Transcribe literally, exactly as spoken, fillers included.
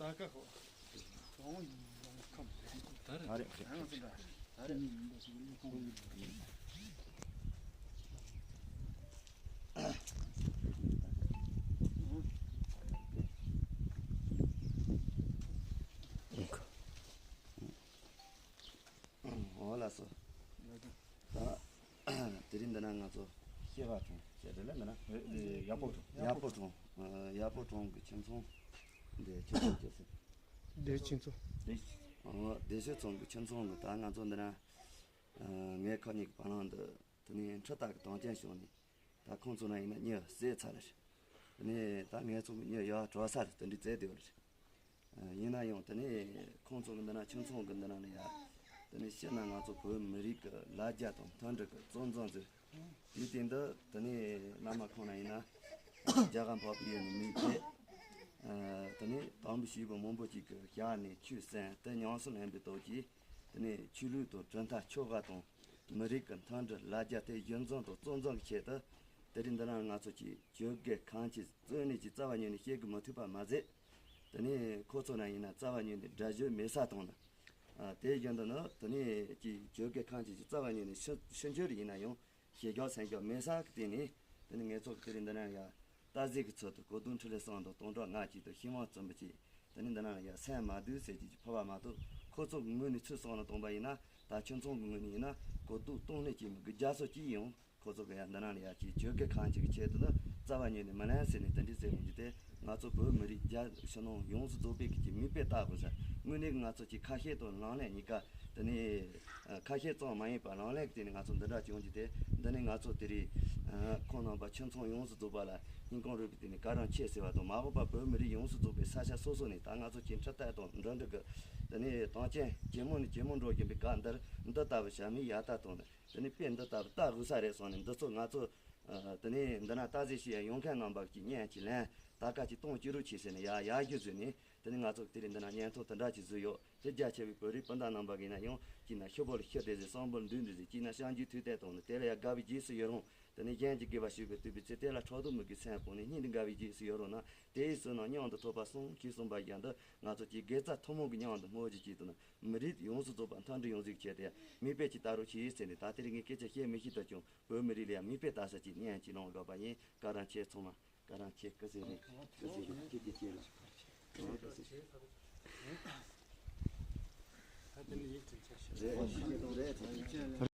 ད་ཀ་ཧོ། གྲོང་ཡོང་ཁམས། ད་རེད། ད་རེད། ད་རེད། འོ་ལགས་སོ། ད་དེ་རིང་འདི་ན་ང་ཚོ་སྐྱེས་པ་གྲོང་ཟེར་རེད་ལ། འདི་ན་ཡག་པོ་གྲོང་། ཡག་པོ་གྲོང་། ཡག་པོ་གྲོང་གི་ཁྱིམ་ཚང་འདི་ཁྱིམ་ཚང་སྐྱོ་ཟེར། བདེ་ཆེན་ཚོ། བདེ་ཆེན། འོ་བདེ་ཆེན་ཚང་གི་ཁྱིམ་ཚང་གི། ད་ང་ཚོ་འདི་ན་ངའི་ཁ་ཉིན་གྱི་བར་ལམ་འདི་དེ་ནས་འཕྲུལ་རྟ་གི་དོན་རྐྱེན་བྱུང་ནས། ད་ཁོང་ཚོ་ན་ཡིན་ན་མྱི་བསད་ཚར་རེད། དེ་ནས་ད་ངའི་ཚོ་གི་མྱི་ཡར་བྲོས་ས་རེད། དེ་འདྲའི་བཙལ་བསྡད་ཡོད་རེད། ཡིན་ན་ཡང་དེ་ནས་ཁོང་ཚོ་གི་འདི་ན་ཁྱིམ་ཚང་གི་འདི་ན་ལ་ཡ། དེ་ནས་སྤྱིར་ན་ང་ཚོ་བོད་མི་རིགས་ཀྱི་ལ་རྒྱ་དང་མཐུན་སྒྲིལ་གྱི་གཙོ་འཛིན་ཚོས། དེའི་སྟེང་དུ་དེ་ནས་བླ་མ་ཁོང་ན་ཡིན་ན་རྒྱ་གར་འཕགས་པའི་ཡུལ་ནས་མི་ཕེབས། དེ་ནས་དམ་པའི་ཆོས་པ་མང་པོ་ཅིག་གི་ཞལ་ནས་ཆོས་གསན་ཏེ་ཉམས་སུ་ལེན་པའི་སྟོབས་ཀྱིས། དེ་ནས་ཆོས་ལུགས་དང་གྲུབ་མཐའ་ཆོ་ག་དང་མི་རིགས་ཀྱི་མཐུན་སྒྲིལ་ལ་རྒྱ་དེ་གཞི་འཛིན་དང་གཙོ་འཛིན་གྱི་ཆེད་དུ། དེ་རིང་འདི་ན་ང་ཚོ་གི་བོད་དགེ་ཁང་ཆེན་གཙོས་ནས་ཀྱི་རྩ་བ་ཉིད་ནས་བཤད་གི་མི་ཐུབ་པ་མ་ཟད། དེ་ནས་ཁོ་ཚོ་ན་ཡིན་ན་རྩ་བ་ཉིད་ནས་སྒྲ་བརྗོད་མེད་ས་དང་ན། དེ་བཞིན་དུ་ནི་དེ་ནས་ཀྱི་བོད་དགེ་ཁང་ཆེན་གྱི་རྩ་བ་ཉིད་ནས་ཕྱི་ཕྱི་འགྱུར་ཡིན་ན་ཡང་ཞེ་སྐྱོ་སེམས་སྐྱོ་མེད་ས་གི་སྟེང་ནས། དེ་ནས་ངེད་ཚོ་གི་དེ་རིང་འདི་ན་ཡ་རྟ་རྫས་ཀྱི་ཚུལ་དུ་གོ་བསྡུར་འཕྲིན་ལས་གསུམ་དང་སྟོང་ཕྲག་ལྔ་གཅིག་དང་ཤིང་དབང་བཙུན་པ་གཅིག། དེ་ནས་འདི་ན་ཡ་སེམས་མ་སྡུག་ཟེར་གྱི་ཕུལ་བ་མ་གཏོགས། ཁོ་ཚོ་གི་ངོས་ནས་ཚུར་སོང་ལ་གཏོང་པ་ཡིན་ན། ད་ཁྱིམ་ཚང་གི་ངོས་ནས་ཡིན་ན་གོ་བསྡུར་གཏོང་ནས་ཀྱི་མི་དགུ་བརྒྱ་སོ་གཅིག་ཡོང་། ཁོ་ཚོ་གི་ཡ་འདི་ན་ལ་ཡ་ཀྱི་བོད་དགེ་ཁང་ཆེན་གི་ཆེད་དུ་ནི་རྩ་བ་ཉིད་ནས་མི་ལེན་ཟེར་ནས་དེ་འདྲའི་ཟེར་འོང་རྒྱུ་དེ། ང་ཚོ་བོད་མི་རིགས་རྒྱ་ཕྱི་ནང་ཡོངས་སུ་རྫོགས་པའི་གི་མིག་དཔེ་ལྟ་དགོས་ས། དངོས་གནས་ང་ཚོ་གི་ཁ་བཤད་དང་ལག་ལེན་གཉིས་ཀ་དེ་ནས་ཁ་བཤད་ཙམ་མ་ཡིན་པར་ལག་ལེན་གྱི་སྟེང་ནས་ང་ཚོ་འདི་འདྲ་བྱུང་རྒྱུ་དེ། འདི་ནི་ང་ཚོ་དེ་རིང་ཁོང་རྣམ་པ་ཁྱིམ་ཚང་ཡོངས་སུ་རྫོགས་པ་ལ་སྙིང་ཁོང་རུས་པའི་སྟེང་ནས་བཀའ་དྲིན་ཆེ་ཟེར་བ་དང་། མ་འོངས་པ་བོད་མི་རིགས་ཡོངས་སུ་རྫོགས་པའི་ས་ཆ་སོ་སོ་ནས་ད་ང་ཚོ་གི་འཕྲུལ་རྟ་དང་འགྲིམ་འགྲུལ་གྱི་དེ་ནས་དོན་རྐྱེན་ཇེ་མང་ནས་ཇེ་མང་འགྲོ་བཞིན་པའི་སྐབས་འདིར། འདི་ལྟ་བུ་ཞྭ་མོའི་ཡ་ལྟ་དང་ནི། དེ་ནས་དཔེ་འདི་ལྟ་བུ་ལྟ་དགོས་ས་རེད་སོང་ནས། འདི་ཚོ་ང་ཚོ་ཨ་དེ་ནས་འདི་ན་རྟ་རྫས་ཤེས་ཡ་ཡོང་མཁན་རྣམ་པ་གི་སྙན་གྱི་ལན་ད་ག་ཅིག་གཏོང་བཅུག་རོགས་བྱེད་ཟེར་ནས་ཡ་ཡར་རྒྱུགས་བཟོས་ནས། དེ་ནས་ང་ཚོ་དེ་རིང་འདི་ན་བརྙན་ཐུང་དེ་འདྲ་ཅིག་བཟོས་ཡོད། དེ་རྒྱ་ཆེ་བའི་བོད་རིགས་སྤུན་ཟླ་རྣམ་པ་གིས་ན་ཡང་ཅིག་ན་ཤོ་བོ་ལ་ཤི་བསྡད་ཟེར། སྲང་བོ་ལ་འདུས་བསྡད་ཟེར། ཅིག་ན་བྱང་རྒྱུད་ཐོས་དད་དང་ནི། དེ་ལ་ཡ་དགའ་བའི་རྗེས་སུ་ཡི་རང་། དེ་ནས་གཞན་གྱི་དགེ་བ་ཞུས་པའི་བསྟོད་པའི་ཚེ། དེ་ལ་ཕྲག་དོག་མོས་གུས་སེམས་སྤངས་ནས། སྙིང་འདི་དགའ་བའི་རྗེས་སུ་ཡི་རང་ན། དེ་ཡི་བསོད་ནམས་མྱང་འདས་ཐོབ་པར་གསུངས། ཞེས་གསུངས་པ་བཞིན་དུ། ང་ཚོ་གི་དགེ་རྩ་ཐུན་མོང་གི་མྱང་འདས་སྨོས་ཅི་ཅིག་ཏུ་ནི། མི་རིགས་ཡོངས་སུ་རྫོགས་པ་མཐུན་སྒྲིལ་ཡོང་ཟིག་ཆེད་དེ་མིག་དཔེ་ཅིག་ལྟ་རོགས་གྱིས་ཟེར་ནས། ད་དེ་རིང་ངས་སྐད་ཆ་བཤད་མི་ཤེས་ད་ཀྱང་བོད་མི་རིགས་ལ་ཡང་མིག་དཔེ་ལྟ་ས་ཅིག་སྙན་གྱི་ལོང་དགོས་པ་ཡིན། བཀའ་དྲིན་ཆེ། ཚང་མ་བཀའ་དྲིན་ཆེ། སྐུ་གཟིགས་རེད། སྐུ་གཟིགས་རེད། ཁྱེད་ཀྱི་ཁྱེད་རེད། ད་དེ་ནི་ཡིད་དུ་འཆར་ཞིང་། རེད། རེད།